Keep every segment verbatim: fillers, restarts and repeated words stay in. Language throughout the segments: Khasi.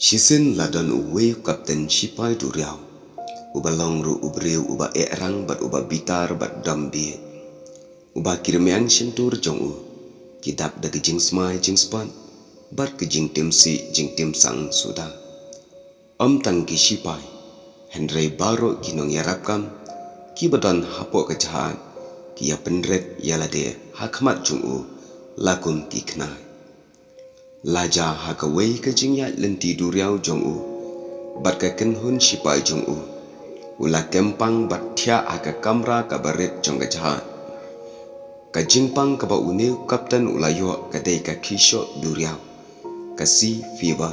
Shisien la don uwei u kapten shipai duriaw, uba long ruh u briew uba ehrang bad uba bitar bad dom bieit, uba ki rmiang shyntur jong u ki dap da ka jingsmai jingspot bad ka jingtimsih jingtimsang suda. Ym tang ki shipai, hynrei baroh ki nongïarap kam kiba don hapoh ka jahaj ki ïa pynrit ïa lade ha khmat jong u la kum ki khnai. La jia ha kawei ka jingïaid lynti duriaw jong u bad ka kynhun shipai jong u, u la kem pang bad thiah ha ka kamra kaba rit jong ka jahaj. Ka jingpang kaba une u kapten u la ïoh ka dei ka khishoh duriaw, ka sea fever.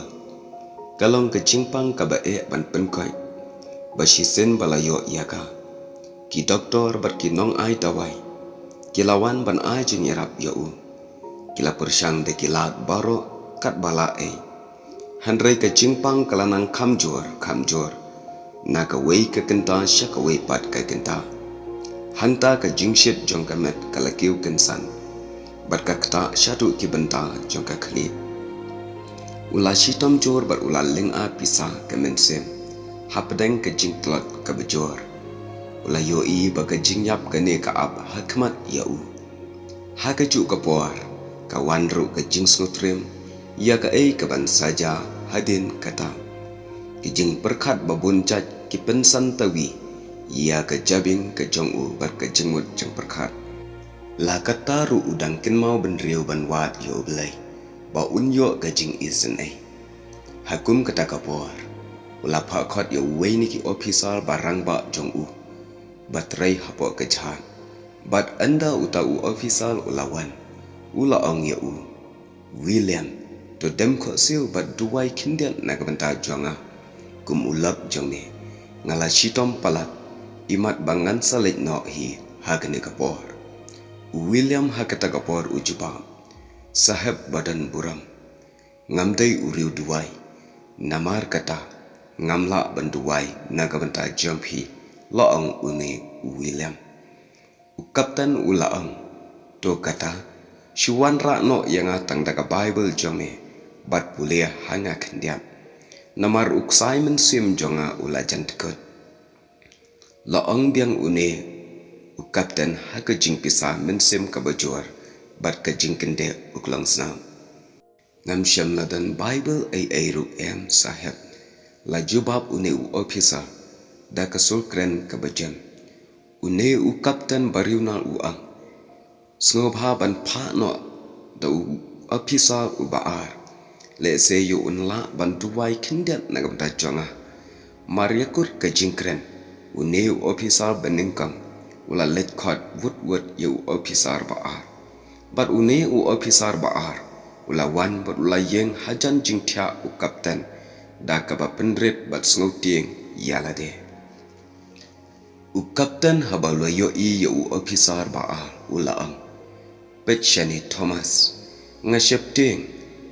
Ka long ka jingpang kaba eh ban pynkoit, ba shisien ba la ïoh ïa ka, ki doktor bad ki nongai dawai ki la wan ban ai jingïarap ïa u. Ki la pyrshang da ki lad baroh katba lah ei. Hynrei ka jingpang ka la nang khamjur khamjur, na kawei ka kynta sha kawei pat ka kynta. Hangta ka jingshit jong ka met ka la kiew kynsan, bad ka ktah shaduh ki bynta jong ka khlieh. U la shitom jur bad u la lynga pisa ka mynsiem hapdeng ka jingtlot kaba jur. U la ïohi ba ka jingïap kane ka ap ha khmat ïa u. Ha kajuh ka por ka wan ruh ka jingsngewtriem ïa kaei kaban sa jia hadien kata. Ki jingpyrkhat ba bun jait ki pynsan tawi ïa ka jabieng ka jong u bad ka jingmut jingpyrkhat. La katta ruh u dang kynmaw bynriew ban wad ïa U Blei ba un ïoh ka jingisynei. Ha kum kata ka por u la phah khot ïa uwei na ki ophisar ba rangbah jong u ba trei hapoh ka jahaj. Bad ynda uta u ophisar u la wan, u la ong ïa u, "William, to dem khohsiew bad duwai khyndiat na ka bynta jong nga kum u lok jong me. Nga la shitom palat, imat ba ngan sa leit noh hi ha kane ka por." U William ha kata ka por u jubab, "Saheb ba don burom, ngam dei u riew duwai, namar kata ngam lah ban duwai na ka bynta jong phi," la ong une u William. U kapten u la ong, "To kata, shu wanrah noh ïa nga tang da ka Baibl jong me bad pule ha nga khyndiat, namar u ksai mynsiem jong nga u la jan dkut." La ong biang une u kapten ha ka jingpisa mynsiem kaba jur bad ka jingkyndit u klongsnam. "Ngam shym la don Baibl ei ei ruh em, Saheb," la jubab une u ophisar da ka sur kren kaba jem. Une u kapten ba riewnar u ong, "Sngewbha ban phah noh da u ophisar uba ar, lehse ïoh un lah ban duwai khyndiat na ka bynta jong nga." Mar ïa kut ka jingkren, une u ophisar ba nyngkong u la leit khot wut wut ïa u ophisar ba ar. Bad une u ophisar ba ar u la wan bad u la ïeng hajan jingthiah u kapten da kaba pynrit bad sngewtieng ïa lade. U kapten haba u la ïohi ïa u ophisar ba ar u la ong, "Peit shane Thomas, nga sheptieng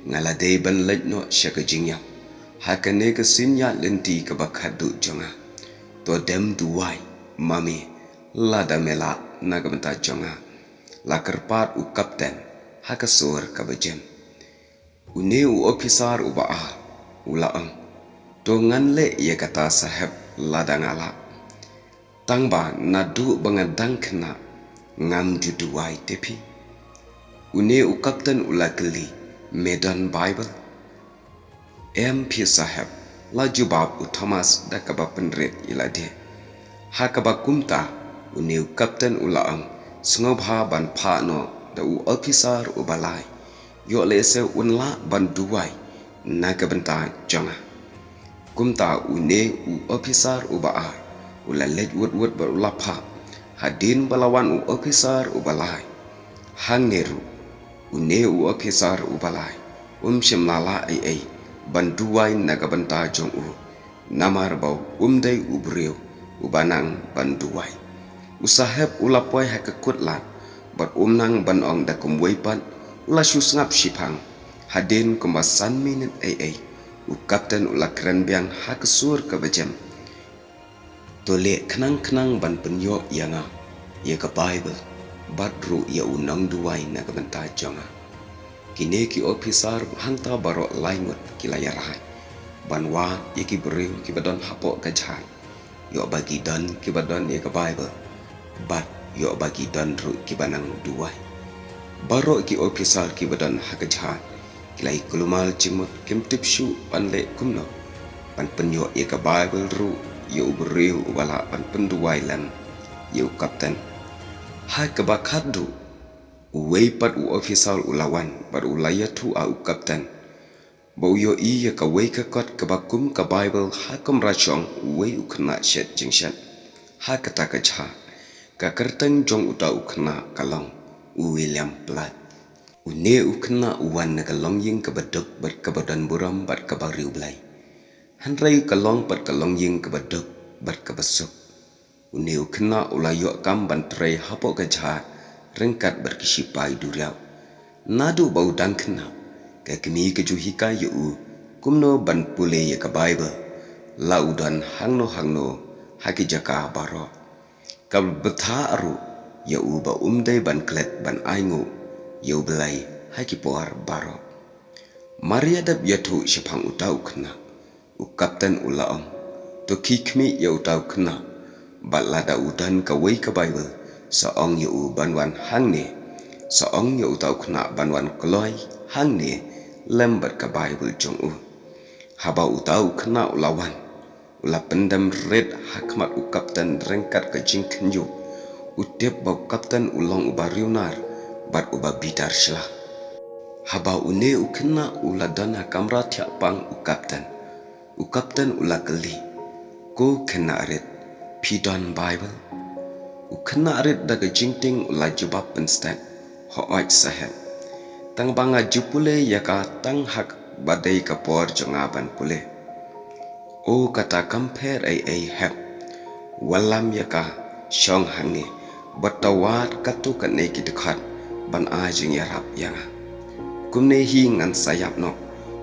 nga la dei ban leit noh sha ka jingïap ha kane ka sien ïaid lynti kaba khatduh jong nga. To dem duwai ma me lada me lah na ka bynta jong nga," la kyrpad u kapten ha ka sur kaba jem. Une u ophisar uba ar u la ong, "To ngan leh ïa kata Saheb lada nga lah. Tangba naduh ba nga dang khynnah ngam ju duwai te phi." Une u kapten u la kylli, "Me don Baibl?" "Em phi Saheb," la jubab u Thomas da kaba pynrit ïa lade. Ha kaba kumta une u kapten u la ong, "Sngewbha ban phah noh da u ophisar uba lai, ïoh lehse un lah ban duwai na ka bynta jong nga." Kumta une u ophisar uba ar u la leit wut wut bad u la phah. Hadien ba la wan u ophisar uba lai, hangne ruh une u ophisar uba lai um shym la lah ei ei ban duwai na ka bynta jong u, namar ba um dei u briew uba nang ban duwai. U Saheb u la poi ha ka kut lad bad um nang ban ong da kumwei pat, u la shu sngap shiphang. Hadien kumba san minit ei ei u kapten u la kren biang ha ka sur kaba jem, "To leh khnang khnang ban pynïoh ïa nga ïa ka Baibl bad ruh ïa u nongduwai na ka bynta jong nga." Kine ki ophisar hangta baroh lai ngut ki la ïarai ban wad ïa ki briew kiba don hapoh ka jhat, ïoh ba ki don kiba don ïa ka Baibl, bad ïoh ba ki don ruh kiba nang duwai. Baroh ki ophisar kiba don ha ka jhat ki la ïa kulmar jingmut, kim tip shuh ban leh kumno ban pynïoh ïa ka Baibl ruh ïa u briew uba lah ban pynduwai lem ïa u kapten. Ha kaba khatduh, uwei pat u ophisar u la wan bad u la ïathuh ïa u kapten ba u ïohi ïa kawei ka kot kaba kum ka Baibl ha kamra shong uwei u khynnah shet jingshet. Ha kata ka jhat, ka kyrteng jong uta u khynnah ka long u William Platt. Une u khynnah u wan na ka longïing kaba duk bad kaba don burom bad kaba riewblei. Hynrei ka long pat ka longïing kaba duk bad kaba suk. Une u khynnah u la ïoh kam ban trei hapoh ka jhat ryngkat bad ki shipai duriaw. Naduh ba u dang khynnah, ka kmie ka ju hikai ïa u kumno ban pule ïa ka Baibl, la u don hangno hangno ha ki jaka baroh. Ka bthah ruh ïa u ba um dei ban klet ban ainguh ïa U Blei ha ki por baroh. Mar ïa dep ïathuh shaphang uta u khynnah, u kapten u la ong, to khie khmih ïa uta u khynnah, bad lada u don kawei ka Baibl, sa ong ïa u ban wan hangne, sa ong ïa uta u khynnah ban wan kloi hangne lem bad ka Baibl jong u. Haba uta u khynnah u la wan, u la pyndem rit ha khmat u kapten ryngkat ka jingkhynñiuh. U tip ba u kapten u long uba riewnar bad uba bitar sla. Haba une u khynnah u la don ha kamra thiah pang u kapten, u kapten u la kylli, ko khynnah rit, phi don Baibl? U khynnah rit da ka jingtieng u la jubab pynstet, hooid saheb. Tang ba nga ju pule ïa ka tang ha kaba dei ka por jong nga ban pule. O kata kam pher ei ei hep. Wallam ïa ka, shong hangne, bad to wad katto katne ki dkhot ban ai jingïarap ïa nga. Kumne hi ngan sa ïap noh,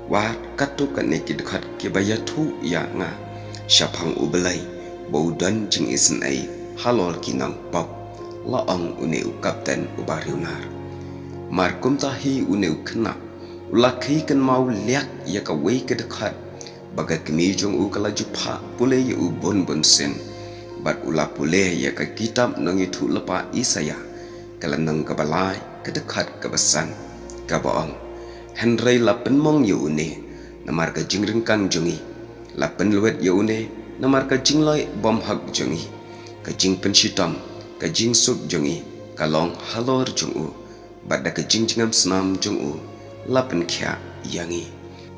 wad katto katne ki dkhot kiba ïathuh ïa nga shaphang U Blei ba u don jingisynei halor ki nongpop, la ong une u kapten uba riewnar. Mar kumta hi une u khynnah u la khie kynmaw liak ïa kawei ka dkhot ba ka kmie jong u ka la ju phah pule ïa u bun bun sien. Bad u la pule ïa ka kitab nongïathuhlypa Isaïah, ka lynnong kaba lai, ka dkhot kaba san, kaba ong, hynrei la pynmong ïa une namar ka jingryngkang jong ngi, la pynlwet ïa une namar ka jingleh bymhok jong ngi, ka jingpynshitom, ka jingsuk jong ngi ka long halor jong u, bad da ka jingjngem snam jong u la pynkhiah ïa ngi.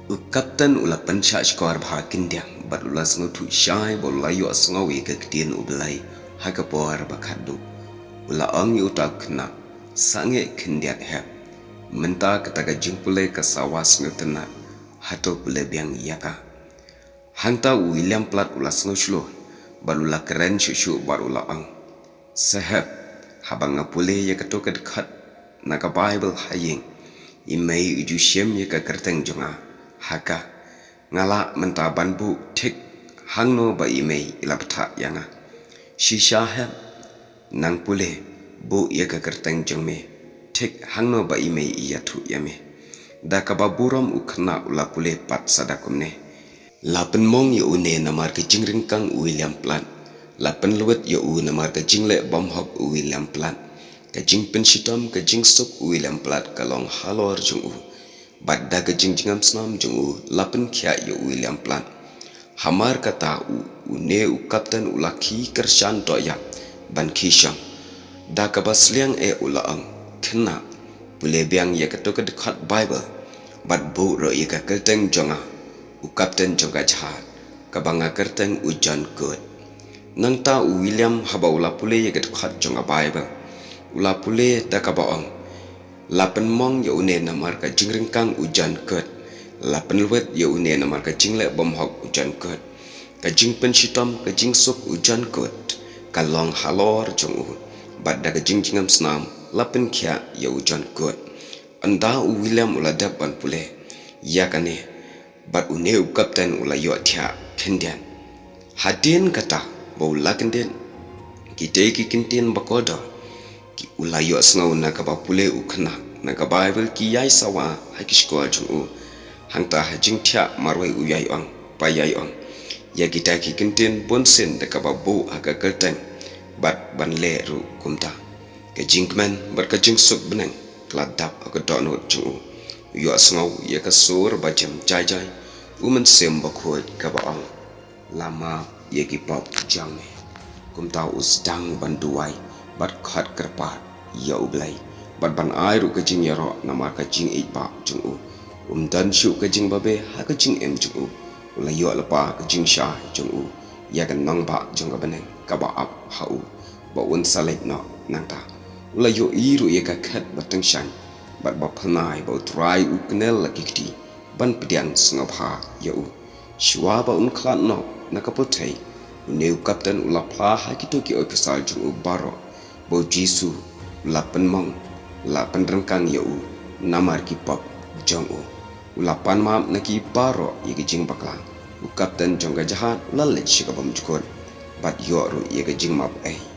U kapten u la pynshah shkor bha khyndiat bad u la sngewthuh shai ba u la ïohsngew ïa ka ktien U Blei ha ka por ba khatduh. U la ong ïa uta u khynnah, sangeh khyndiat hep. Mynta kata ka jingpule ka sawa sngewtynnat, hato pule biang ïa ka. Hangta u William Platt u la sngewshlur bad u la kren shuh shuh bad u la ong, saheb, haba nga pule ïa kato ka dkhot na ka Baibl ha ïing, i mei i ju shim ïa ka kyrteng jong nga ha ka. Nga lah mynta ban buh thik hangno ba i mei i la bthah ïa nga. Shisha hep, nang pule, buh ïa ka kyrteng jong me thik hangno ba i mei i ïathuh ïa me. Da kaba burom u khynnah u la pule pat sa da kumne. La pynmong ïa une namar ka jingryngkang u William Platt. La pynlwet ïa u namar ka jingleh bymhok u William Platt. Ka jingpynshitom, ka jingsuk u William Platt ka long halor jong u. Bad da ka jingjngem snam jong u la pynkhiah ïa u William Platt. Hamar kata u, une u kapten u la khie kyrshan dohïap ban khie shong. Da kaba sliang eh u la ong, khynnah, pule biang ïa kato ka dkhot Baibl bad buh ruh ïa ka kyrteng jong nga, u kapten jong ka jahaj, kaba nga kyrteng u John Good. Nangta u William haba u la pule ïa ka dkhot jong ka Baibl, u la pule da kaba ong, la pynmong ïa une namar ka jingryngkang u John Good. La pynlwet ïa une namar ka jingleh bymhok u John Good. Ka jingpynshitom, ka jingsuk u John Good ka long halor jong u. Bad da ka jingjngem snam la pynkhiah ïa u John Good. Ynda u William u la dep ban pule ïa kane, bad une u kapten u la ïohthiah khyndiat. Hadien kata ba u la kyndit, kitei ki kyntien ba kordor ki u la ïohsngew na kaba pule u khynnah na ka Baibl ki ïai sawa ha ki shkor jong u. Hangta ha jingthiah marwei u ïai ong, Ba ïai ong ïa kita ki kyntien bunsien da kaba buh ha ka kyrteng, bad ban leh ruh kumta. Ka jingkmen bad ka jingsuk bneng ka la dap ha ka dohnud jong u. U ïohsngew ïa ka sur ba jem jai jai u Mynsiem Bakhuid kaba ong, la map ïa ki pop jong me. Kumta u sdang ban duwai bad khot kyrpad ïa U Blei, bad ban ai ruh ka jingïaroh namar ka jingïeit ba jong u. Um don shuh ka jingbabe ha ka jingim jong u. U la ïoh lypa ka jingshai jong u ïa ka nongbah jong ka bneng kaba ap ha u, ba un sa leit noh nangta. U la ïohi ruh ïa ka khet ba tyngshaiñ bad ba phyrnai ba U Trai u knel la ki kti ban pdiang sngewbha ïa u. Shuwa ba un khlad noh na ka pyrthei, une u kapten u la phla ha kito ki ophisar jong u baroh ba U Jisu u la pynmong, la pynryngkang ïa u namar ki pop jong u. U la pan map na ki baroh ïa ki jingbakla. U kapten jong ka jahaj u la leit sha ka bymjukut bad ïoh ruh ïa ka jingmap ei.